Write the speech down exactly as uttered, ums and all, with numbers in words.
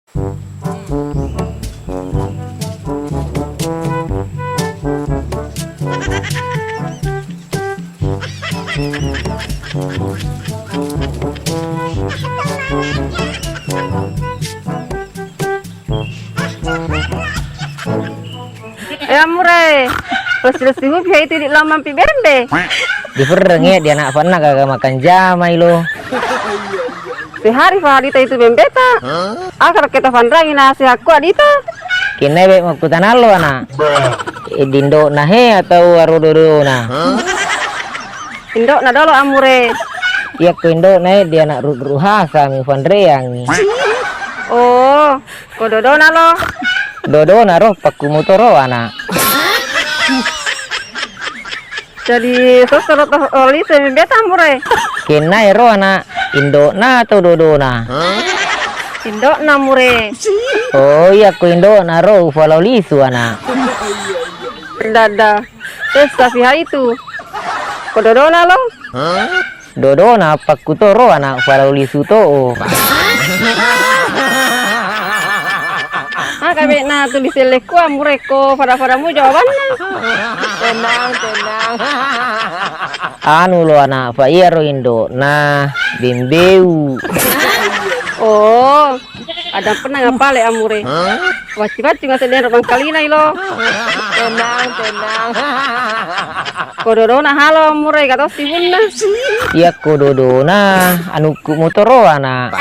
Eh, Amure, lessi-lessi mupi itu di lamampi bembe. Diperreng ya, dia anak panna kagak makan jamai lo. Sehari fahadita itu bembeta. Akar kita fanrangi nasi aku adita. Kene be makkutanallo anak. Eh, dindo na he atau aro dodona? Indokna dolo, Amure. Iya ko indokna e, dia anak ru-, ruhasa mi fanreangi. Oh, ko dodona lo? Dodona ro pakku motoro anak. Jadi sosoro to oli se beta, Amure. Kenna ero anak, indokna atau dodona? Indokna, Amure. Oh iya ko indokna ro ufalao lisu anak. Dada. Tessa fiha itu. Ko dodona lo? Dodona pakkutoro anak farau lisu to. Ah, kabe na tulis selekku, Amure, ko pada-padamu jawabanna. Tenang, tenang. Anu lo anak, fa iyaro indokna bembeu. Oh. Ada pernah ngapale, Amure? Bacci-bacci ngaseng dero mangkalina ilo. Tenang, tenang. Ko dodona halo, Amure, kata sibunna. Iya ko dodona anukku motoro anak.